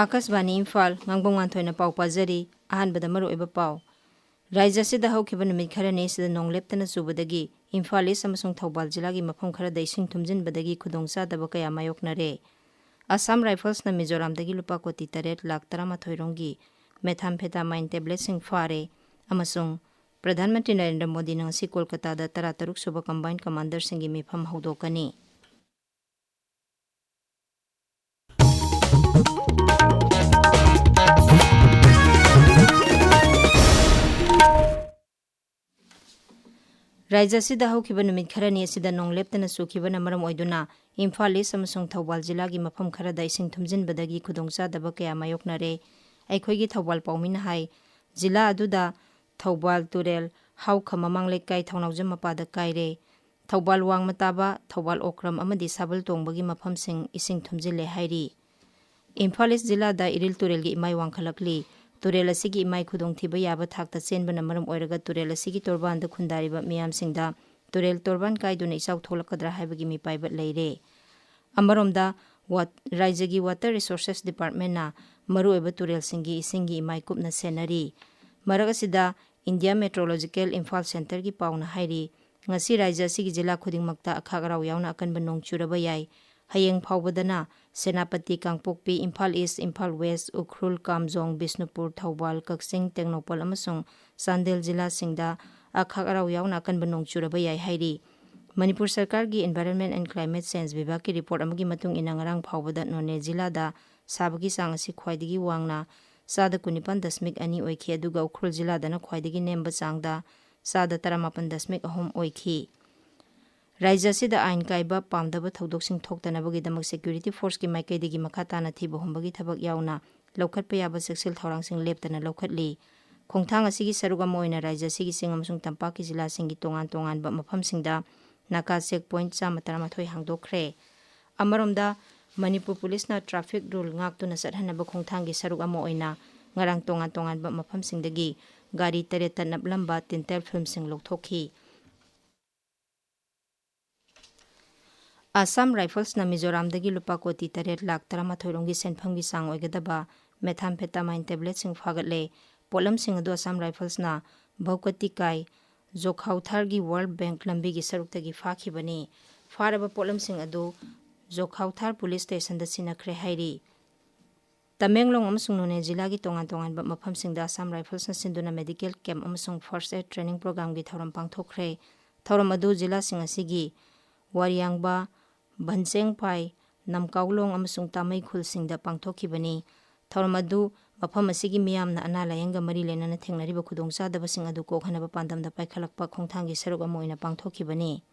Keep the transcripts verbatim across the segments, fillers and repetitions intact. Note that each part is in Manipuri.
ꯑꯥꯀꯥꯁꯕꯥꯅꯤ ꯏꯝꯐꯥꯜ, ꯉꯥꯡꯕꯝ ꯉꯥꯟꯊꯣꯏꯅ ꯄꯥꯎ ꯄꯥꯖꯔꯤ꯫ ꯑꯍꯥꯟꯕꯗ ꯃꯔꯨꯑꯣꯏꯕ ꯄꯥꯎ꯫ ꯔꯥꯖ꯭ꯌ ꯑꯁꯤꯗ ꯍꯧꯈꯤꯕ ꯅꯨꯃꯤꯠ ꯈꯔꯅꯤ ꯑꯁꯤꯗ ꯅꯣꯡ ꯂꯦꯞꯇꯅ ꯆꯨꯕꯗꯒꯤ ꯏꯝꯐꯥꯜ ꯏꯁ ꯑꯃꯁꯨꯡ ꯊꯧꯕꯥꯜ ꯖꯤꯂꯥꯒꯤ ꯃꯐꯝ ꯈꯔꯗ ꯏꯁꯤꯡ ꯊꯨꯝꯖꯤꯟꯕꯗꯒꯤ ꯈꯨꯗꯣꯡꯆꯥꯗꯕ ꯀꯌꯥ ꯃꯥꯌꯣꯛꯅꯔꯦ꯫ ꯑꯁꯥꯝ ꯔꯥꯏꯐꯜꯁꯅ ꯃꯤꯖꯣꯔꯥꯝꯗꯒꯤ ꯂꯨꯄꯥ ꯀꯣꯇꯤ ꯇꯔꯦꯠ ꯂꯥꯈ ꯇꯔꯥꯃꯥꯊꯣꯏ ꯔꯣꯝꯒꯤ methamphetamine tabletꯁꯤꯡ ꯐꯥꯔꯦ ꯑꯃꯁꯨꯡ ꯄ꯭ꯔꯙꯥꯟ ꯃꯟꯇ꯭ꯔꯤ ꯅꯔꯦꯟꯗ꯭ꯔ ꯃꯣꯗꯤꯅ ꯉꯁꯤ ꯀꯣꯜꯀꯇꯥꯗ ꯇꯔꯥꯇꯔꯨꯛ ꯁꯨꯕ Combined Commanderꯁꯤꯡꯒꯤ ꯃꯤꯐꯝ ꯍꯧꯗꯣꯛꯀꯅꯤ꯫ ꯔꯥꯖ꯭ꯌ ꯑꯁꯤꯗ ꯍꯧꯈꯤꯕ ꯅꯨꯃꯤꯠ ꯈꯔꯅꯤ ꯑꯁꯤꯗ ꯅꯣꯡ ꯂꯦꯞꯇꯅ ꯆꯨꯈꯤꯕꯅ ꯃꯔꯝ ꯑꯣꯏꯗꯨꯅ ꯏꯝꯐꯥꯜ ꯏꯁ ꯑꯃꯁꯨꯡ ꯊꯧꯕꯥꯜ ꯖꯤꯂꯥꯒꯤ ꯃꯐꯝ ꯈꯔꯗ ꯏꯁꯤꯡ ꯊꯨꯝꯖꯤꯟꯕꯗꯒꯤ ꯈꯨꯗꯣꯡꯆꯥꯗꯕ ꯀꯌꯥ ꯃꯥꯌꯣꯛꯅꯔꯦ꯫ ꯑꯩꯈꯣꯏꯒꯤ ꯊꯧꯕꯥꯜ ꯄꯥꯎꯃꯤꯅ ꯍꯥꯏ, ꯖꯤꯂꯥ ꯑꯗꯨꯗ ꯊꯧꯕꯥꯜ ꯇꯨꯔꯦꯜ, ꯍꯥꯎꯈ ꯃꯃꯥꯡ ꯂꯩꯀꯥꯏ, ꯊꯧꯅꯥꯎꯖꯝ ꯃꯄꯥꯗ ꯀꯥꯏꯔꯦ꯫ ꯊꯧꯕꯥꯜ ꯋꯥꯡꯃ ꯇꯥꯕ, ꯊꯧꯕꯥꯜ ꯑꯣꯀ꯭ꯔꯝ ꯑꯃꯗꯤ ꯁꯥꯕꯜ ꯇꯣꯡꯕꯒꯤ ꯃꯐꯝꯁꯤꯡ ꯏꯁꯤꯡ ꯊꯨꯝꯖꯤꯜꯂꯦ ꯍꯥꯏꯔꯤ꯫ ꯏꯝꯐꯥꯜ ꯏꯁ ꯖꯤꯂꯥꯗ ꯏꯔꯤꯜ ꯇꯨꯔꯦꯜꯒꯤ ꯏꯃꯥꯏ ꯋꯥꯡꯈꯠꯂꯛꯂꯤ꯫ ꯇꯨꯔꯦꯜ ꯑꯁꯤꯒꯤ ꯏꯃꯥꯏ ꯈꯨꯗꯣꯡꯊꯤꯕ ꯌꯥꯕ ꯊꯥꯛꯇ ꯆꯦꯟꯕꯅ ꯃꯔꯝ ꯑꯣꯏꯔꯒ ꯇꯨꯔꯦꯜ ꯑꯁꯤꯒꯤ ꯇꯣꯔꯕꯥꯟꯗ ꯈꯨꯟꯗꯥꯔꯤꯕ ꯃꯤꯌꯥꯝꯁꯤꯡꯗ ꯇꯨꯔꯦꯜ ꯇꯣꯔꯕꯥꯟ ꯀꯥꯏꯗꯨꯅ ꯏꯆꯥꯎ ꯊꯣꯛꯂꯛꯀꯗ꯭ꯔꯥ ꯍꯥꯏꯕꯒꯤ ꯃꯤꯄꯥꯏꯕ ꯂꯩꯔꯦ꯫ ꯑꯃꯔꯣꯝꯗ, ꯋꯥꯠ-, ꯔꯥꯖ꯭ꯌꯒꯤ Water Resources Departmentꯅ ꯃꯔꯨꯑꯣꯏꯕ ꯇꯨꯔꯦꯜꯁꯤꯡꯒꯤ ꯏꯁꯤꯡꯒꯤ ꯏꯃꯥꯏ ꯀꯨꯞꯅ ꯁꯦꯟꯅꯔꯤ꯫ ꯃꯔꯛ ꯑꯁꯤꯗ, India Meteorological Imphal Centreꯒꯤ ꯄꯥꯎꯅ ꯍꯥꯏꯔꯤ, ꯉꯁꯤ ꯔꯥꯖ꯭ꯌ ꯑꯁꯤꯒꯤ ꯖꯤꯂꯥ ꯈꯨꯗꯤꯡꯃꯛꯇ ꯑꯈꯥꯛ ꯑꯔꯥꯎ ꯌꯥꯎꯅ ꯑꯀꯟꯕ ꯅꯣꯡ ꯆꯨꯔꯕ ꯌꯥꯏ꯫ ꯍꯌꯦꯡ ꯐꯥꯎꯕꯗꯅ ꯁꯦꯅꯥꯄꯇꯤ, ꯀꯥꯡꯄꯣꯛꯄꯤ, ꯏꯝꯐꯥꯜ ꯏꯁ, ꯏꯝꯐꯥꯜ ꯋꯦꯁ, ꯎꯈ꯭ꯔꯨꯜ, ꯀꯥꯝꯖꯣꯡ, ꯕꯤꯁꯅꯨꯄꯨꯔ, ꯊꯧꯕꯥꯜ, ꯀꯛꯆꯤꯡ, ꯇꯦꯡꯅꯧꯄꯜ ꯑꯃꯁꯨꯡ ꯆꯥꯟꯗꯦꯜ ꯖꯤꯂꯥꯁꯤꯡꯗ ꯑꯈꯥꯛ ꯑꯔꯥꯎ ꯌꯥꯎꯅ ꯑꯀꯟꯕ ꯅꯣꯡ ꯆꯨꯔꯕ ꯌꯥꯏ ꯍꯥꯏꯔꯤ꯫ ꯃꯅꯤꯄꯨꯔ ꯁꯔꯀꯥꯔꯒꯤ Environment and Climate Change ꯕꯤꯚꯥꯒꯀꯤ ꯔꯤꯄꯣꯔꯠ ꯑꯃꯒꯤ ꯃꯇꯨꯡ ꯏꯟꯅ, ꯉꯔꯥꯡ ꯐꯥꯎꯕꯗ ꯅꯣꯅꯦ ꯖꯤꯂꯥꯗ ꯁꯥꯕꯒꯤ ꯆꯥꯡ ꯑꯁꯤ ꯈ꯭ꯋꯥꯏꯗꯒꯤ ꯋꯥꯡꯅ ꯆꯥꯗ ꯀꯨꯟꯅꯤꯄꯥꯟ ꯗꯁꯃꯤꯛ ꯑꯅꯤ ꯑꯣꯏꯈꯤ, ꯑꯗꯨꯒ ꯎꯈ꯭ꯔꯨꯜ ꯖꯤꯂꯥꯗꯅ ꯈ꯭ꯋꯥꯏꯗꯒꯤ ꯅꯦꯝꯕ ꯆꯥꯡꯗ ꯆꯥꯗ ꯇꯔꯥꯃꯥꯄꯟ ꯗꯁꯃꯤꯛ ꯑꯍꯨꯝ ꯑꯣꯏꯈꯤ꯫ ꯔꯥꯖ꯭ꯌ ꯑꯁꯤꯗ ꯑꯥꯏꯟ ꯀꯥꯏꯕ ꯄꯥꯝꯗꯕ ꯊꯧꯗꯣꯛꯁꯤꯡ ꯊꯣꯛꯇꯅꯕꯒꯤꯗꯃꯛ security forceꯀꯤ ꯃꯥꯏꯀꯩꯗꯒꯤ ꯃꯈꯥ ꯇꯥꯅ ꯊꯤꯕ ꯍꯨꯝꯕꯒꯤ ꯊꯕꯛ ꯌꯥꯎꯅ ꯂꯧꯈꯠꯄ ꯌꯥꯕ ꯆꯦꯛꯁꯤꯜ ꯊꯧꯔꯥꯡꯁꯤꯡ ꯂꯦꯞꯇꯅ ꯂꯧꯈꯠꯂꯤ꯫ ꯈꯣꯡꯊꯥꯡ ꯑꯁꯤꯒꯤ ꯁꯔꯨꯛ ꯑꯃ ꯑꯣꯏꯅ ꯔꯥꯖ꯭ꯌ ꯑꯁꯤꯒꯤ ꯆꯤꯡ ꯑꯃꯁꯨꯡ ꯇꯝꯄꯥꯛꯀꯤ ꯖꯤꯂꯥꯁꯤꯡꯒꯤ ꯇꯣꯉꯥꯟ ꯇꯣꯉꯥꯟꯕ ꯃꯐꯝꯁꯤꯡꯗ ꯅꯥꯀꯥ check point ꯆꯥꯝꯃ ꯇꯔꯥꯃꯥꯊꯣꯏ ꯍꯥꯡꯗꯣꯛꯈ꯭ꯔꯦ꯫ ꯑꯃꯔꯣꯝꯗ, ꯃꯅꯤꯄꯨꯔ ꯄꯨꯂꯤꯁꯅ traffic rule ꯉꯥꯛꯇꯨꯅ ꯆꯠꯍꯟꯅꯕ ꯈꯣꯡꯊꯥꯡꯒꯤ ꯁꯔꯨꯛ ꯑꯃ ꯑꯣꯏꯅ ꯉꯔꯥꯡ ꯇꯣꯉꯥꯟ ꯇꯣꯉꯥꯟꯕ ꯃꯐꯝꯁꯤꯡꯗꯒꯤ ꯒꯥꯔꯤ ꯇꯔꯦꯠꯇ ꯅꯞꯂꯝꯕ ꯇꯤꯟꯇꯦꯜ ꯐꯤꯜꯝꯁꯤꯡ ꯂꯧꯊꯣꯛꯈꯤ꯫ ꯑꯁꯥꯝ ꯔꯥꯏꯐꯜꯁꯅ ꯃꯤꯖꯣꯔꯥꯝꯗꯒꯤ ꯂꯨꯄꯥ ꯀꯣꯇꯤ ꯇꯔꯦꯠ ꯂꯥꯈ ꯇꯔꯥꯃꯥꯊꯣꯏ ꯔꯣꯝꯒꯤ ꯁꯦꯟꯐꯝꯒꯤ ꯆꯥꯡ ꯑꯣꯏꯒꯗꯕ methamphetamine tabletꯁꯤꯡ ꯐꯥꯒꯠꯂꯦ꯫ ꯄꯣꯠꯂꯝꯁꯤꯡ ꯑꯗꯨ ꯑꯁꯥꯝ ꯔꯥꯏꯐꯜꯁꯅ ꯚꯧꯀꯇꯤꯀꯥꯏ ꯖꯣꯈꯥꯎꯊꯥꯔꯒꯤ World Bank ꯂꯝꯕꯤꯒꯤ ꯁꯔꯨꯛꯇꯒꯤ ꯐꯥꯈꯤꯕꯅꯤ꯫ ꯐꯥꯔꯕ ꯄꯣꯠꯂꯝꯁꯤꯡ ꯑꯗꯨ ꯖꯣꯈꯥꯎꯊꯥꯔ ꯄꯨꯂꯤꯁ ꯁ꯭ꯇꯦꯁꯟꯗ ꯁꯤꯟꯅꯈ꯭ꯔꯦ ꯍꯥꯏꯔꯤ꯫ ꯇꯃꯦꯡꯂꯣꯡ ꯑꯃꯁꯨꯡ ꯅꯣꯅꯦ ꯖꯤꯂꯥꯒꯤ ꯇꯣꯉꯥꯟ ꯇꯣꯉꯥꯟꯕ ꯃꯐꯝꯁꯤꯡꯗ ꯑꯁꯥꯝ ꯔꯥꯏꯐꯜꯁꯅ ꯁꯤꯟꯗꯨꯅ medical camp ꯑꯃꯁꯨꯡ first aid training programꯒꯤ ꯊꯧꯔꯝ ꯄꯥꯡꯊꯣꯛꯈ꯭ꯔꯦ꯫ ꯊꯧꯔꯝ ꯑꯗꯨ ꯖꯤꯂꯥꯁꯤꯡ ꯑꯁꯤꯒꯤ ꯋꯥꯔꯤꯌꯥꯡꯕ, ꯚꯟꯆꯦꯡꯄꯥꯏ, ꯅꯝꯀꯥꯎꯂꯣꯡ ꯑꯃꯁꯨꯡ ꯇꯥꯃꯩ ꯈꯨꯜꯁꯤꯡꯗ ꯄꯥꯡꯊꯣꯛꯈꯤꯕꯅꯤ꯫ ꯊꯧꯔꯝ ꯑꯗꯨ ꯃꯐꯝ ꯑꯁꯤꯒꯤ ꯃꯤꯌꯥꯝꯅ ꯑꯅꯥ ꯂꯥꯌꯦꯡꯒ ꯃꯔꯤ ꯂꯩꯅꯅ ꯊꯦꯡꯅꯔꯤꯕ ꯈꯨꯗꯣꯡꯆꯥꯗꯕꯁꯤꯡ ꯑꯗꯨ ꯀꯣꯛꯍꯟꯅꯕ ꯄꯥꯟꯗꯝꯗ ꯄꯥꯏꯈꯠꯂꯛꯄ ꯈꯣꯡꯊꯥꯡꯒꯤ ꯁꯔꯨꯛ ꯑꯃ ꯑꯣꯏꯅ ꯄꯥꯡꯊꯣꯛꯈꯤꯕꯅꯤ꯫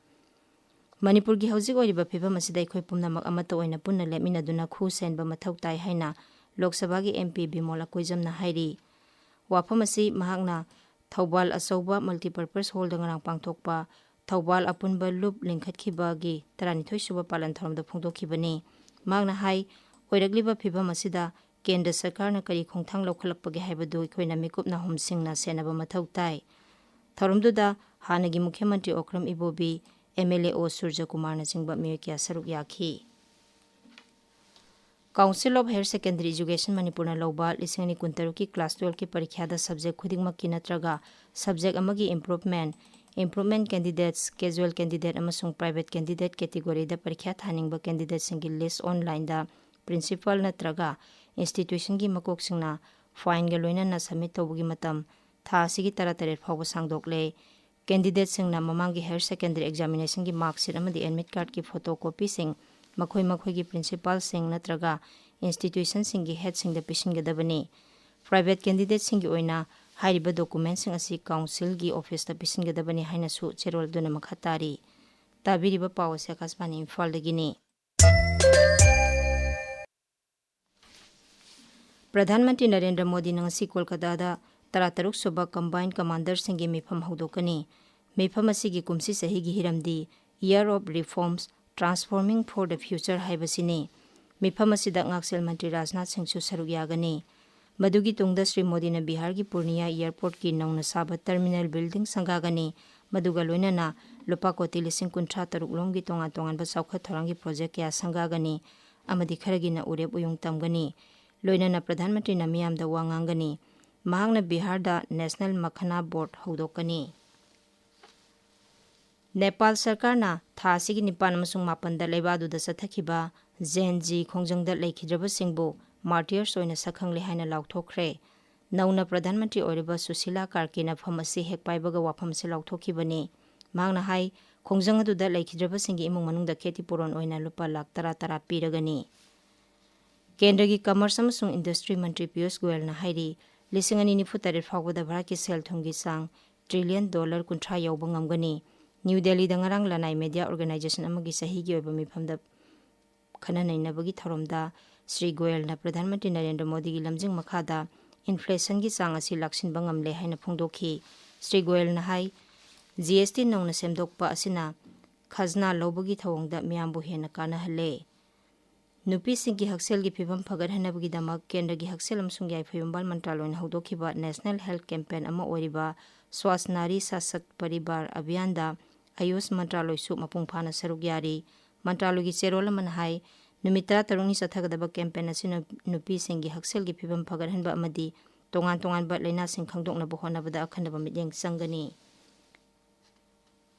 ꯃꯅꯤꯄꯨꯔꯒꯤ ꯍꯧꯖꯤꯛ ꯑꯣꯏꯔꯤꯕ ꯐꯤꯕꯝ ꯑꯁꯤꯗ ꯑꯩꯈꯣꯏ ꯄꯨꯝꯅꯃꯛ ꯑꯃꯠꯇ ꯑꯣꯏꯅ ꯄꯨꯟꯅ ꯂꯦꯞꯃꯤꯟꯅꯗꯨꯅ ꯈꯨ ꯁꯦꯟꯕ ꯃꯊꯧ ꯇꯥꯏ ꯍꯥꯏꯅ ꯂꯣꯛ ꯁꯚꯥꯒꯤ MP ꯕꯤꯃꯣꯜ ꯑꯀꯣꯏꯖꯝꯅ ꯍꯥꯏꯔꯤ꯫ ꯋꯥꯐꯝ ꯑꯁꯤ ꯃꯍꯥꯛꯅ ꯊꯧꯕꯥꯜ ꯑꯆꯧꯕ multipurpose hallꯗ ꯉꯔꯥꯡ ꯄꯥꯡꯊꯣꯛꯄ ꯊꯧꯕꯥꯜ ꯑꯄꯨꯟꯕ ꯂꯨꯞ ꯂꯤꯡꯈꯠꯈꯤꯕꯒꯤ ꯇꯔꯥꯅꯤꯊꯣꯏ ꯁꯨꯕ ꯄꯥꯂꯟ ꯊꯧꯔꯝꯗ ꯐꯣꯡꯗꯣꯛꯈꯤꯕꯅꯤ꯫ ꯃꯍꯥꯛꯅ ꯍꯥꯏ, ꯑꯣꯏꯔꯛꯂꯤꯕ ꯐꯤꯕꯝ ꯑꯁꯤꯗ ꯀꯦꯟꯗ꯭ꯔ ꯁꯔꯀꯥꯔꯅ ꯀꯔꯤ ꯈꯣꯡꯊꯥꯡ ꯂꯧꯈꯠꯂꯛꯄꯒꯦ ꯍꯥꯏꯕꯗꯨ ꯑꯩꯈꯣꯏꯅ ꯃꯤꯀꯨꯞ ꯅꯥꯍꯨꯝꯁꯤꯡꯅ ꯁꯦꯟꯅꯕ ꯃꯊꯧ ꯇꯥꯏ꯫ ꯊꯧꯔꯝꯗꯨꯗ ꯍꯥꯟꯅꯒꯤ ꯃꯨꯈ꯭ꯌ ꯃꯟꯇ꯭ꯔꯤ ꯑꯣꯀ꯭ꯔꯝ ꯏꯕꯣꯕꯤ, MLAO ꯁꯨꯔꯖꯀꯨꯃꯥꯔꯅꯆꯤꯡꯕ ꯃꯤꯑꯣꯏ ꯀꯌꯥ ꯁꯔꯨꯛ ꯌꯥꯈꯤ꯫ Council of Higher Secondary Education ꯃꯅꯤꯄꯨꯔꯅ ꯂꯧꯕ ꯂꯤꯁꯤꯡ ꯑꯅꯤ ꯀꯨꯟꯇꯔꯨꯛꯀꯤ class twelveꯀꯤ ꯄꯔꯤꯈ꯭ꯌꯥꯗ subject ꯈꯨꯗꯤꯡꯃꯛꯀꯤ ꯅꯠꯇ꯭ꯔꯒ subject ꯑꯃꯒꯤ improvement, improvement candidates, casual candidate ꯑꯃꯁꯨꯡ private candidate categoryꯗ ꯄꯔꯤꯈ꯭ꯌꯥ ꯊꯥꯅꯤꯡꯕ candidateꯁꯤꯡꯒꯤ list onlineꯗ principal ꯅꯠꯇ꯭ꯔꯒ institutionꯒꯤ ꯃꯀꯣꯛꯁꯤꯡꯅ fineꯒ ꯂꯣꯏꯅꯅ submit ꯇꯧꯕꯒꯤ ꯃꯇꯝ ꯊꯥ ꯑꯁꯤꯒꯤ ꯇꯔꯥꯇꯔꯦꯠ ꯐꯥꯎꯕ ꯁꯥꯡꯗꯣꯛꯂꯦ꯫ Candidateꯁꯤꯡꯅ ꯃꯃꯥꯡꯒꯤ higher secondary examinationꯒꯤ mark sheet ꯑꯃꯗꯤ admit cardꯀꯤ photocopyꯁꯤꯡ ꯃꯈꯣꯏ ꯃꯈꯣꯏꯒꯤ principalꯁꯤꯡ ꯅꯠꯇ꯭ꯔꯒ institutionꯁꯤꯡꯒꯤ headꯁꯤꯡꯗ ꯄꯤꯁꯤꯟꯒꯗꯕꯅꯤ꯫ Private candidateꯁꯤꯡꯒꯤ ꯑꯣꯏꯅ ꯍꯥꯏꯔꯤꯕ documentꯁꯤꯡ ꯑꯁꯤ councilꯒꯤ officeꯇ ꯄꯤꯁꯤꯟꯒꯗꯕꯅꯤ ꯍꯥꯏꯅꯁꯨ ꯆꯦꯔꯣꯜ ꯑꯗꯨꯅ ꯃꯈꯥ ꯇꯥꯔꯤ꯫ ꯇꯥꯕꯤꯔꯤꯕ ꯄꯥꯎ ꯑꯁꯤ ꯑꯀꯥꯁꯕꯥꯅꯤ ꯏꯝꯐꯥꯜꯗꯒꯤꯅꯤ꯫ ꯄ꯭ꯔꯙꯥꯟ ꯃꯟꯇ꯭ꯔꯤ ꯅꯔꯦꯟꯗ꯭ꯔ ꯃꯣꯗꯤꯅ ꯉꯁꯤ ꯀꯣꯜꯀꯇꯥꯗ ꯇꯔꯥꯇꯔꯨꯛ ꯁꯨꯕ Combined Commanderꯁꯤꯡꯒꯤ ꯃꯤꯐꯝ ꯍꯧꯗꯣꯛꯀꯅꯤ꯫ ꯃꯤꯐꯝ ꯑꯁꯤꯒꯤ ꯀꯨꯝꯁꯤ ꯆꯍꯤꯒꯤ ꯍꯤꯔꯝꯗꯤ Year of Reforms, Transforming for the Future ꯍꯥꯏꯕꯁꯤꯅꯤ꯫ ꯃꯤꯐꯝ ꯑꯁꯤꯗ ꯉꯥꯛꯁꯦꯜ ꯃꯟꯇ꯭ꯔꯤ ꯔꯥꯖꯅꯥꯊ ꯁꯤꯡꯁꯨ ꯁꯔꯨꯛ ꯌꯥꯒꯅꯤ꯫ ꯃꯗꯨꯒꯤ ꯇꯨꯡꯗ ꯁ꯭ꯔꯤ ꯃꯣꯗꯤꯅ ꯕꯤꯍꯥꯔꯒꯤ ꯄꯨꯔꯅꯤꯌꯥ airportꯀꯤ ꯅꯧꯅ ꯁꯥꯕ terminal building ꯁꯪꯒꯥꯒꯅꯤ꯫ ꯃꯗꯨꯒ ꯂꯣꯏꯅꯅ ꯂꯨꯄꯥ ꯀꯣꯇꯤ ꯂꯤꯁꯤꯡ ꯀꯨꯟꯊ꯭ꯔꯥ ꯇꯔꯨꯛ ꯂꯣꯝꯒꯤ ꯇꯣꯉꯥꯟ ꯇꯣꯉꯥꯟꯕ ꯆꯥꯎꯈꯠ ꯊꯧꯔꯥꯡꯒꯤ ꯄ꯭ꯔꯣꯖꯦꯛ ꯀꯌꯥ ꯁꯪꯒꯥꯒꯅꯤ ꯑꯃꯗꯤ ꯈꯔꯒꯤꯅ ꯎꯔꯦꯞ ꯎꯌꯨꯡ ꯇꯝꯒꯅꯤ꯫ ꯂꯣꯏꯅꯅ ꯄ꯭ꯔꯙꯥꯟ ꯃꯟꯇ꯭ꯔꯤꯅ ꯃꯤꯌꯥꯝꯗ ꯋꯥ ꯉꯥꯡꯒꯅꯤ꯫ ꯃꯍꯥꯛꯅ ꯕꯤꯍꯥꯔꯗ ꯅꯦꯁꯅꯦꯜ ꯃꯈꯅꯥ ꯕꯣꯔꯗ ꯍꯧꯗꯣꯛꯀꯅꯤ꯫ ꯅꯦꯄꯥꯜ ꯁꯔꯀꯥꯔꯅ ꯊꯥ ꯑꯁꯤꯒꯤ ꯅꯤꯄꯥꯟ ꯑꯃꯁꯨꯡ ꯃꯥꯄꯟꯗ ꯂꯩꯕꯥꯛ ꯑꯗꯨꯗ ꯆꯠꯊꯈꯤꯕ ꯖꯦꯟ ꯖꯤ ꯈꯣꯡꯖꯪꯗ ꯂꯩꯈꯤꯗ꯭ꯔꯕꯁꯤꯡꯕꯨ ꯃꯥꯔꯇꯤꯌꯔꯁ ꯑꯣꯏꯅ ꯁꯛꯈꯪꯂꯦ ꯍꯥꯏꯅ ꯂꯥꯎꯊꯣꯛꯈ꯭ꯔꯦ꯫ ꯅꯧꯅ ꯄ꯭ꯔꯙꯥꯟ ꯃꯟꯇ꯭ꯔꯤ ꯑꯣꯏꯔꯤꯕ ꯁꯨꯁꯤꯂꯥ ꯀꯥꯔꯀꯦꯅ ꯐꯝ ꯑꯁꯤ ꯍꯦꯛ ꯄꯥꯏꯕꯒ ꯋꯥꯐꯝ ꯑꯁꯤ ꯂꯥꯎꯊꯣꯛꯈꯤꯕꯅꯤ꯫ ꯃꯍꯥꯛꯅ ꯍꯥꯏ, ꯈꯣꯡꯖꯪ ꯑꯗꯨꯗ ꯂꯩꯈꯤꯗ꯭ꯔꯕꯁꯤꯡꯒꯤ ꯏꯃꯨꯡ ꯃꯅꯨꯡꯗ ꯈꯦꯇꯤ ꯄꯨꯔꯣꯟ ꯑꯣꯏꯅ ꯂꯨꯄꯥ ꯂꯥꯈ ꯇꯔꯥ ꯇꯔꯥ ꯄꯤꯔꯒꯅꯤ꯫ ꯀꯦꯟꯗ꯭ꯔꯒꯤ ꯀꯃꯔꯁ ꯑꯃꯁꯨꯡ ꯏꯟꯗꯁꯇ꯭ꯔꯤ ꯃꯟꯇ꯭ꯔꯤ ꯄꯤꯌꯨꯁ ꯒꯣꯌꯦꯜꯅ ꯍꯥꯏꯔꯤ, ꯂꯤꯁꯤꯡ ꯑꯅꯤ ꯅꯤꯐꯨ ꯇꯔꯦꯠ ꯐꯥꯎꯕꯗ ꯚꯥꯔꯠꯀꯤ ꯁꯦꯜ ꯊꯨꯝꯒꯤ ꯆꯥꯡ ꯇ꯭ꯔꯤꯂꯤꯌꯟ ꯗꯣꯂꯔ ꯀꯨꯟꯊ꯭ꯔꯥ ꯌꯧꯕ ꯉꯝꯒꯅꯤ꯫ ꯅ꯭ꯌꯨ ꯗꯦꯜꯂꯤꯗ ꯉꯔꯥꯡ ꯂꯅꯥꯏ ꯃꯦꯗꯤꯌꯥ ꯑꯣꯔꯒꯅꯥꯏꯖꯦꯁꯟ ꯑꯃꯒꯤ ꯆꯍꯤꯒꯤ ꯑꯣꯏꯕ ꯃꯤꯐꯝꯗ ꯈꯟꯅ ꯅꯩꯅꯕꯒꯤ ꯊꯧꯔꯝꯗ ꯁ꯭ꯔꯤ ꯒꯣꯌꯦꯜꯅ ꯄ꯭ꯔꯙꯥꯟ ꯃꯟꯇ꯭ꯔꯤ ꯅꯔꯦꯟꯗ꯭ꯔ ꯃꯣꯗꯤꯒꯤ ꯂꯝꯖꯤꯡ ꯃꯈꯥꯗ ꯏꯟꯐ꯭ꯂꯦꯁꯟꯒꯤ ꯆꯥꯡ ꯑꯁꯤ ꯂꯥꯛꯁꯤꯟꯕ ꯉꯝꯂꯦ ꯍꯥꯏꯅ ꯐꯣꯡꯗꯣꯛꯈꯤ꯫ ꯁ꯭ꯔꯤ ꯒꯣꯌꯦꯜꯅ ꯍꯥꯏ, ꯖꯤ ꯑꯦꯁ ꯇꯤ ꯅꯧꯅ ꯁꯦꯝꯗꯣꯛꯄ ꯑꯁꯤꯅ ꯈꯖꯅꯥ ꯂꯧꯕꯒꯤ ꯊꯧꯑꯣꯡꯗ ꯃꯤꯌꯥꯝꯕꯨ ꯍꯦꯟꯅ ꯀꯥꯟꯅꯍꯜꯂꯦ꯫ ꯅꯨꯄꯤꯁꯤꯡꯒꯤ ꯍꯛꯁꯦꯜꯒꯤ ꯐꯤꯕꯝ ꯐꯒꯠꯍꯟꯅꯕꯒꯤꯗꯃꯛ ꯀꯦꯟꯗ꯭ꯔꯒꯤ ꯍꯛꯁꯦꯜ ꯑꯃꯁꯨꯡ ꯌꯥꯏꯐ ꯌꯨꯝꯕꯥꯜ ꯃꯟꯇ꯭ꯔꯥꯂꯣꯏꯅ ꯍꯧꯗꯣꯛꯈꯤꯕ ꯅꯦꯁꯅꯦꯜ ꯍꯦꯜꯊ ꯀꯦꯝꯄꯦꯟ ꯑꯃ ꯑꯣꯏꯔꯤꯕ ꯁ꯭ꯋꯥꯁ ꯅꯥꯔꯤ ꯁꯥꯁꯛ ꯄꯔꯤꯕꯥꯔ ꯑꯚꯤꯌꯥꯟꯗ ꯑꯌꯨꯁ ꯃꯟꯇ꯭ꯔꯥꯂꯣꯏꯁꯨ ꯃꯄꯨꯡ ꯐꯥꯅ ꯁꯔꯨꯛ ꯌꯥꯔꯤ꯫ ꯃꯟꯇ꯭ꯔꯥꯂꯣꯏꯒꯤ ꯆꯦꯔꯣꯜ ꯑꯃꯅ ꯍꯥꯏ, ꯅꯨꯃꯤꯠ ꯇꯔꯥꯇꯔꯨꯛꯅꯤ ꯆꯠꯊꯒꯗꯕ ꯀꯦꯝꯄꯦꯟ ꯑꯁꯤꯅ ꯅꯨꯄꯤꯁꯤꯡꯒꯤ ꯍꯛꯁꯦꯜꯒꯤ ꯐꯤꯕꯝ ꯐꯒꯠꯍꯟꯕ ꯑꯃꯗꯤ ꯇꯣꯉꯥꯟ ꯇꯣꯉꯥꯟꯕ ꯂꯥꯏꯅꯥꯁꯤꯡ ꯈꯪꯗꯣꯛꯅꯕ ꯍꯣꯠꯅꯕꯗ ꯑꯈꯟꯅꯕ ꯃꯤꯠꯌꯦꯡ ꯆꯪꯒꯅꯤ꯫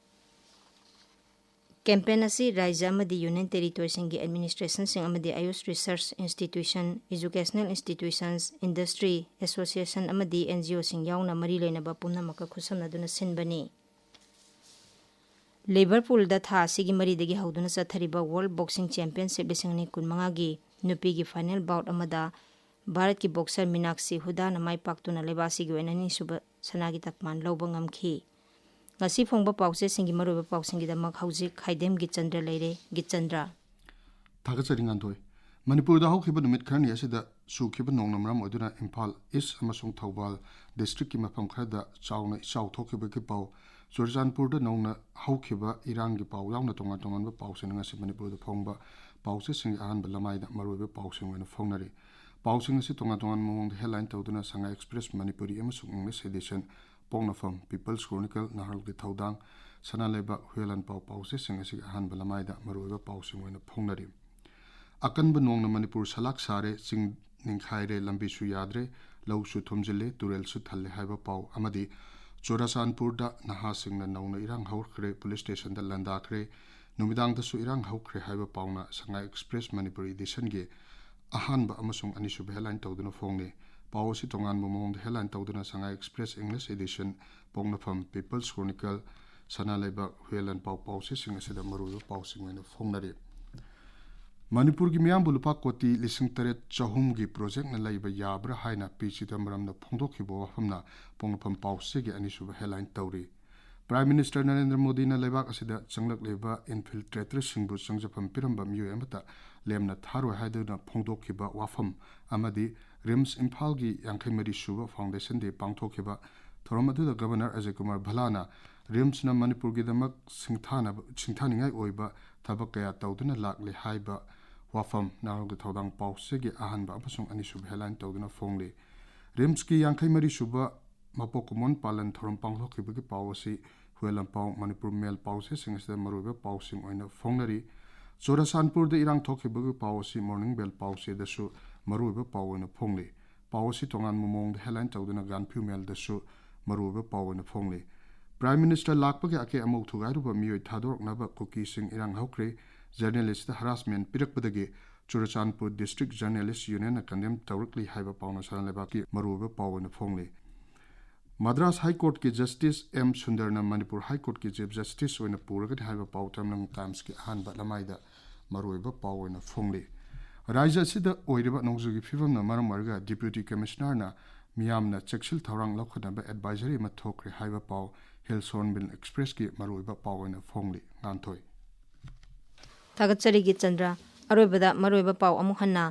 ꯀꯦꯝꯄꯦꯟ ꯑꯁꯤ ꯔꯥꯖ꯭ꯌ ꯑꯃꯗꯤ ꯌꯨꯅꯤꯌꯟ ꯇꯦꯔꯤꯇꯣꯔꯤꯁꯤꯡꯒꯤ ꯑꯦꯗꯃꯤꯅꯤꯁꯇ꯭ꯔꯦꯁꯟꯁꯤꯡ ꯑꯃꯗꯤ ꯑꯌꯨꯁ research institution, educational institutions, industry association ꯑꯃꯗꯤ ꯑꯦꯟ ꯖꯤ ꯑꯣꯁꯤꯡ ꯌꯥꯎꯅ ꯃꯔꯤ ꯂꯩꯅꯕ ꯄꯨꯝꯅꯃꯛꯀ ꯈꯨꯠꯁꯝꯅꯗꯨꯅ ꯁꯤꯟꯕꯅꯤ꯫ ꯂꯤꯚꯔꯄꯨꯜꯗ ꯊꯥ ꯑꯁꯤꯒꯤ ꯃꯔꯤꯗꯒꯤ ꯍꯧꯗꯨꯅ ꯆꯠꯊꯔꯤꯕ ꯋꯥꯔꯜꯗ ꯕꯣꯛꯁꯤꯡ ꯆꯦꯝꯄꯤꯌꯟꯁꯤꯞ ꯂꯤꯁꯤꯡ ꯑꯅꯤ ꯀꯨꯟꯃꯉꯥꯒꯤ ꯅꯨꯄꯤꯒꯤ ꯐꯥꯏꯅꯦꯜ ꯕꯥꯎꯠ ꯑꯃꯗ ꯚꯥꯔꯠꯀꯤ ꯕꯣꯛꯁꯔ ꯃꯤꯅꯥꯛꯁꯤ ꯍꯨꯗꯥꯅ ꯃꯥꯏ ꯄꯥꯛꯇꯨꯅ ꯂꯩꯕꯥꯛ ꯑꯁꯤꯒꯤ ꯑꯣꯏꯅ ꯑꯅꯤꯁꯨꯕ ꯁꯅꯥꯒꯤ ꯇꯛꯃꯥꯟ ꯂꯧꯕ ꯉꯝꯈꯤ꯫ ꯉꯁꯤ ꯐꯣꯡꯕ ꯄꯥꯎꯆꯦꯁꯤꯡꯒꯤ ꯃꯔꯨꯑꯣꯏꯕ ꯄꯥꯎꯁꯤꯡꯒꯤꯗꯃꯛ ꯍꯧꯖꯤꯛ ꯈꯥꯏꯗꯦꯝ ꯒꯤꯆꯟꯗ꯭ꯔ ꯂꯩꯔꯦ꯫ ꯒꯤꯆꯟꯗ꯭ꯔ꯫ ꯊꯥꯒꯠꯆꯔꯤ ꯉꯥꯟꯊꯣꯏ꯫ ꯃꯅꯤꯄꯨꯔꯗ ꯍꯧꯈꯤꯕ ꯅꯨꯃꯤꯠ ꯈꯔꯅꯤ ꯑꯁꯤꯗ ꯆꯨꯈꯤꯕ ꯅꯣꯡꯅ ꯃꯔꯝ ꯑꯣꯏꯗꯨꯅ ꯏꯝꯐꯥꯜ ꯏꯁ ꯑꯃꯁꯨꯡ ꯊꯧꯕꯥꯜ ꯗꯤꯁꯇ꯭ꯔꯤꯛꯀꯤ ꯃꯐꯝ ꯈꯔꯗ ꯆꯥꯎꯅ ꯏꯆꯥꯎ ꯊꯣꯛꯈꯤꯕꯒꯤ ꯄꯥꯎ, ꯆꯨꯔꯆꯥꯟꯄꯨꯔꯗ ꯅꯧꯅ ꯍꯧꯈꯤꯕ ꯏꯔꯥꯡꯒꯤ ꯄꯥꯎ ꯌꯥꯎꯅ ꯇꯣꯉꯥꯟ ꯇꯣꯉꯥꯟꯕ ꯄꯥꯎꯁꯤꯡꯅ ꯉꯁꯤ ꯃꯅꯤꯄꯨꯔꯗ ꯐꯣꯡꯕ ꯄꯥꯎꯆꯦꯁꯤꯡꯒꯤ ꯑꯍꯥꯟꯕ ꯂꯃꯥꯏꯗ ꯃꯔꯨꯑꯣꯏꯕ ꯄꯥꯎꯁꯤꯡ ꯑꯣꯏꯅ ꯐꯣꯡꯅꯔꯤ꯫ ꯄꯥꯎꯁꯤꯡ ꯑꯁꯤ ꯇꯣꯉꯥꯟ ꯇꯣꯉꯥꯟꯕ ꯃꯑꯣꯡꯗ headline ꯇꯧꯗꯨꯅ ꯁꯉꯥꯏ ꯑꯦꯛꯁꯄ꯭ꯔꯦꯁ ꯃꯅꯤꯄꯨꯔꯤ ꯑꯃꯁꯨꯡ ꯏꯪꯂꯤꯁ edition, ꯄꯣꯛꯅꯐꯝ, People's Chronicle, ꯅꯍꯥꯔꯣꯜꯒꯤ ꯊꯧꯗꯥꯡ, ꯁꯅꯥ ꯂꯩꯕꯥꯛ, ꯍꯨꯌꯦꯜ ꯂꯥꯟꯄꯥꯎ ꯄꯥꯎꯆꯦꯁꯤꯡ ꯑꯁꯤꯒꯤ ꯑꯍꯥꯟꯕ ꯂꯃꯥꯏꯗ ꯃꯔꯨꯑꯣꯏꯕ ꯄꯥꯎꯁꯤꯡ ꯑꯣꯏꯅ ꯐꯣꯡꯅꯔꯤ꯫ ꯑꯀꯟꯕ ꯅꯣꯡꯅ ꯃꯅꯤꯄꯨꯔ ꯁꯂꯥꯛ ꯁꯥꯔꯦ, ꯆꯤꯡ ꯅꯤꯡꯈꯥꯏꯔꯦ, ꯂꯝꯕꯤꯁꯨ ꯌꯥꯗ꯭ꯔꯦ, ꯂꯧꯁꯨ ꯊꯨꯝꯖꯤꯜꯂꯦ, ꯇꯨꯔꯦꯜꯁꯨ ꯊꯜꯂꯦ ꯍꯥꯏꯕ ꯄꯥꯎ ꯑꯃꯗꯤ ꯆꯨꯔꯥꯆꯥꯟꯄꯨꯔꯗ ꯅꯍꯥꯁꯤꯡꯅ ꯅꯧꯅ ꯏꯔꯥꯡ ꯍꯧꯈ꯭ꯔꯦ, ꯄꯨꯂꯤꯁ ꯁ꯭ꯇꯦꯁꯟꯗ ꯂꯥꯟꯗꯥꯈ꯭ꯔꯦ, ꯅꯨꯃꯤꯗꯥꯡꯗꯁꯨ ꯏꯔꯥꯡ ꯍꯧꯈ꯭ꯔꯦ ꯍꯥꯏꯕ ꯄꯥꯎꯅ ꯁꯉꯥꯏ ꯑꯦꯛꯁꯄ꯭ꯔꯦꯁ ꯃꯅꯤꯄꯨꯔꯤ ꯏꯗꯤꯁꯟꯒꯤ ꯑꯍꯥꯟꯕ ꯑꯃꯁꯨꯡ ꯑꯅꯤꯁꯨꯕ headline ꯇꯧꯗꯨꯅ ꯐꯣꯡꯂꯤ꯫ ꯄꯥꯎ ꯑꯁꯤ ꯇꯣꯉꯥꯟꯕ ꯃꯑꯣꯡꯗ headline ꯇꯧꯗꯨꯅ ꯁꯉꯥꯏ ꯑꯦꯛꯁꯄ꯭ꯔꯦꯁ ꯏꯪꯂꯤꯁ ꯏꯗꯤꯁꯟ, ꯄꯣꯛꯅꯐꯝ, People's Chronicle, ꯁꯅꯥ ꯂꯩꯕꯥꯛ, ꯍꯨꯌꯦꯜ ꯂꯥꯟꯄꯥꯎ ꯄꯥꯎꯆꯦꯁꯤꯡ ꯑꯁꯤꯗ ꯃꯔꯨꯑꯣꯏꯕ ꯄꯥꯎꯁꯤꯡ ꯑꯣꯏꯅ ꯐꯣꯡꯅꯔꯤ꯫ ꯃꯅꯤꯄꯨꯔꯒꯤ ꯃꯤꯌꯥꯝꯕꯨ ꯂꯨꯄꯥ ꯀꯣꯇꯤ ꯂꯤꯁꯤꯡ ꯇꯔꯦꯠ ꯆꯍꯨꯝꯒꯤ ꯄ꯭ꯔꯣꯖꯦꯛꯅ ꯂꯩꯕ ꯌꯥꯕ꯭ꯔꯥ ꯍꯥꯏꯅ ꯄꯤ ꯆꯤꯗꯝꯕꯔꯝꯅ ꯐꯣꯡꯗꯣꯛꯈꯤꯕ ꯋꯥꯐꯝꯅ ꯄꯣꯛꯅꯐꯝ ꯄꯥꯎꯆꯦꯒꯤ ꯑꯅꯤꯁꯨꯕ headline ꯇꯧꯔꯤ꯫ Prime Minister ꯅꯔꯦꯟꯗ꯭ꯔ ꯃꯣꯗꯤꯅ ꯂꯩꯕꯥꯛ ꯑꯁꯤꯗ ꯆꯪꯂꯛꯂꯤꯕ infiltratorꯁꯤꯡꯕꯨ ꯆꯪꯖꯐꯝ ꯄꯤꯔꯝꯕ ꯃꯤꯑꯣꯏ ꯑꯃꯠꯇ ꯂꯦꯝꯅ ꯊꯥꯔꯣꯏ ꯍꯥꯏꯗꯨꯅ ꯐꯣꯡꯗꯣꯛꯈꯤꯕ ꯋꯥꯐꯝ ꯑꯃꯗꯤ ꯔꯤꯝꯁ ꯏꯝꯐꯥꯜꯒꯤ ꯌꯥꯡꯈꯩ ꯃꯔꯤ ꯁꯨꯕ Foundation Day ꯄꯥꯡꯊꯣꯛꯈꯤꯕ ꯊꯧꯔꯝ ꯑꯗꯨꯗ ꯒꯕꯔꯅꯔ ꯑꯖꯌ ꯀꯨꯃꯥꯔ ꯚꯜꯂꯥꯅ ꯔꯤꯝꯁꯅ ꯃꯅꯤꯄꯨꯔꯒꯤꯗꯃꯛ ꯁꯤꯡꯊꯥꯅꯕ, ꯁꯤꯡꯊꯥꯅꯤꯡꯉꯥꯏ ꯑꯣꯏꯕ ꯊꯕꯛ ꯀꯌꯥ ꯇꯧꯗꯨꯅ ꯂꯥꯛꯂꯤ ꯍꯥꯏꯕ ꯋꯥꯐꯝ ꯅꯍꯥꯔꯣꯜꯒꯤ ꯊꯧꯗꯥꯡ ꯄꯥꯎꯆꯦꯒꯤ ꯑꯍꯥꯟꯕ ꯑꯃꯁꯨꯡ ꯑꯅꯤꯁꯨꯕ headline ꯇꯧꯗꯨꯅ ꯐꯣꯡꯂꯤ꯫ ꯔꯤꯝꯁꯀꯤ ꯌꯥꯡꯈꯩ ꯃꯔꯤ ꯁꯨꯕ ꯃꯄꯣꯛ ꯀꯨꯝꯑꯣꯟ ꯄꯥꯂꯟ ꯊꯧꯔꯝ ꯄꯥꯡꯊꯣꯛꯈꯤꯕꯒꯤ ꯄꯥꯎ ꯑꯁꯤ ꯍꯨꯌꯦꯜ ꯂꯥꯟꯄꯥꯎ, ꯃꯅꯤꯄꯨꯔ ꯃꯦꯜ ꯄꯥꯎꯆꯦꯁꯤꯡ ꯑꯁꯤꯗ ꯃꯔꯨꯑꯣꯏꯕ ꯄꯥꯎꯁꯤꯡ ꯑꯣꯏꯅ ꯐꯣꯡꯅꯔꯤ꯫ ꯆꯨꯔꯥꯆꯥꯟꯄꯨꯔꯗ ꯏꯔꯥꯡ ꯊꯣꯛꯈꯤꯕꯒꯤ ꯄꯥꯎ ꯑꯁꯤ ꯃꯣꯔꯅꯤꯡ ꯕꯦꯜ ꯄꯥꯎꯆꯦꯗꯁꯨ ꯃꯔꯨꯑꯣꯏꯕ ꯄꯥꯎ ꯑꯣꯏꯅ ꯐꯣꯡꯂꯤ꯫ ꯄꯥꯎ ꯑꯁꯤ ꯇꯣꯉꯥꯟꯕ ꯃꯑꯣꯡꯗ headline ꯇꯧꯗꯨꯅ ꯒꯥꯟꯐꯤꯌꯨ ꯃꯦꯜꯗꯁꯨ ꯃꯔꯨꯑꯣꯏꯕ ꯄꯥꯎ ꯑꯣꯏꯅ ꯐꯣꯡꯂꯤ꯫ Prime Minister ꯂꯥꯛꯄꯒꯤ ꯑꯀꯦ ꯑꯃꯧ ꯊꯨꯒꯥꯏꯔꯨꯕ ꯃꯤꯑꯣꯏ ꯊꯥꯗꯣꯔꯛꯅꯕ ꯀꯨꯀꯤꯁꯤꯡ ꯏꯔꯥꯡ ꯍꯧꯈ꯭ꯔꯦ꯫ Journalistꯇ harassment ꯄꯤꯔꯛꯄꯗꯒꯤ Churachandpur District Journalist Unionꯅ condemn ꯇꯧꯔꯛꯂꯤ ꯍꯥꯏꯕ ꯄꯥꯎꯅ ꯁꯅꯥ ꯂꯩꯕꯥꯛꯀꯤ ꯃꯔꯨꯑꯣꯏꯕ ꯄꯥꯎ ꯑꯣꯏꯅ ꯐꯣꯡꯂꯤ꯫ ꯃꯗ꯭ꯔꯥꯁ ꯍꯥꯏ ꯀꯣꯔꯠꯀꯤ Justice ꯑꯦꯝ ꯁꯨꯟꯗꯔꯅ ꯃꯅꯤꯄꯨꯔ ꯍꯥꯏ ꯀꯣꯔꯠꯀꯤ Chief Justice ꯑꯣꯏꯅ ꯄꯨꯔꯒꯅꯤ ꯍꯥꯏꯕ ꯄꯥꯎ ꯇꯃꯦꯡꯂꯣꯡ ꯇꯥꯏꯝꯁꯀꯤ ꯑꯍꯥꯟꯕ ꯂꯃꯥꯏꯗ ꯃꯔꯨꯑꯣꯏꯕ ꯄꯥꯎ ꯑꯣꯏꯅ ꯐꯣꯡꯂꯤ꯫ ꯔꯥꯖ꯭ꯌ ꯑꯁꯤꯗ ꯑꯣꯏꯔꯤꯕ ꯅꯣꯡꯖꯨꯒꯤ ꯐꯤꯕꯝꯅ ꯃꯔꯝ ꯑꯣꯏꯔꯒ Deputy Commissionerꯅ ꯃꯤꯌꯥꯝꯅ ꯆꯦꯛꯁꯤꯜ ꯊꯧꯔꯥꯡ ꯂꯧꯈꯠꯅꯕ advisory ꯑꯃ ꯊꯣꯛꯈ꯭ꯔꯦ ꯍꯥꯏꯕ ꯄꯥꯎ Hills Hornbill Expressꯀꯤ ꯃꯔꯨꯑꯣꯏꯕ ꯄꯥꯎ ꯑꯣꯏꯅ ꯐꯣꯡꯂꯤ꯫ ꯉꯥꯟꯊꯣꯏ꯫ ꯊꯥꯒꯠꯆꯔꯤ ꯒꯤꯆꯟꯗ꯭ꯔ꯫ ꯑꯔꯣꯏꯕꯗ ꯃꯔꯨꯑꯣꯏꯕ ꯄꯥꯎ ꯑꯃꯨꯛ ꯍꯟꯅ꯫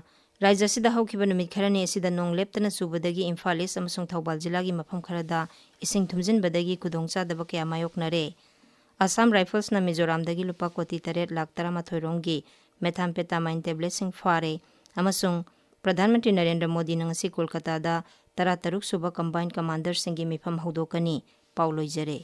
ꯔꯥꯖ꯭ꯌ ꯑꯁꯤꯗ ꯍꯧꯈꯤꯕ ꯅꯨꯃꯤꯠ ꯈꯔꯅꯤ ꯑꯁꯤꯗ ꯅꯣꯡ ꯂꯦꯞꯇꯅ ꯆꯨꯕꯗꯒꯤ ꯏꯝꯐꯥꯜ ꯏꯁ ꯑꯃꯁꯨꯡ ꯊꯧꯕꯥꯜ ꯖꯤꯂꯥꯒꯤ ꯃꯐꯝ ꯈꯔꯗ ꯏꯁꯤꯡ ꯊꯨꯝꯖꯤꯟꯕꯗꯒꯤ ꯈꯨꯗꯣꯡꯆꯥꯗꯕ ꯀꯌꯥ ꯃꯥꯌꯣꯛꯅꯔꯦ꯫ ꯑꯁꯥꯝ ꯔꯥꯏꯐꯜꯁꯅ ꯃꯤꯖꯣꯔꯥꯝꯗꯒꯤ ꯂꯨꯄꯥ ꯀꯣꯇꯤ ꯇꯔꯦꯠ ꯂꯥꯈ ꯇꯔꯥꯃꯥꯊꯣꯏ ꯔꯣꯝꯒꯤ methamphetamine tabletꯁꯤꯡ ꯐꯥꯔꯦ ꯑꯃꯁꯨꯡ ꯄ꯭ꯔꯙꯥꯟ ꯃꯟꯇ꯭ꯔꯤ ꯅꯔꯦꯟꯗ꯭ꯔ ꯃꯣꯗꯤꯅ ꯉꯁꯤ ꯀꯣꯜꯀꯇꯥꯗ ꯇꯔꯥꯇꯔꯨꯛ ꯁꯨꯕ ꯀꯝꯕꯥꯏꯟ ꯀꯃꯥꯟꯗꯔꯁꯤꯡꯒꯤ ꯃꯤꯐꯝ ꯍꯧꯗꯣꯛꯀꯅꯤ꯫ ꯄꯥꯎ ꯂꯣꯏꯖꯔꯦ꯫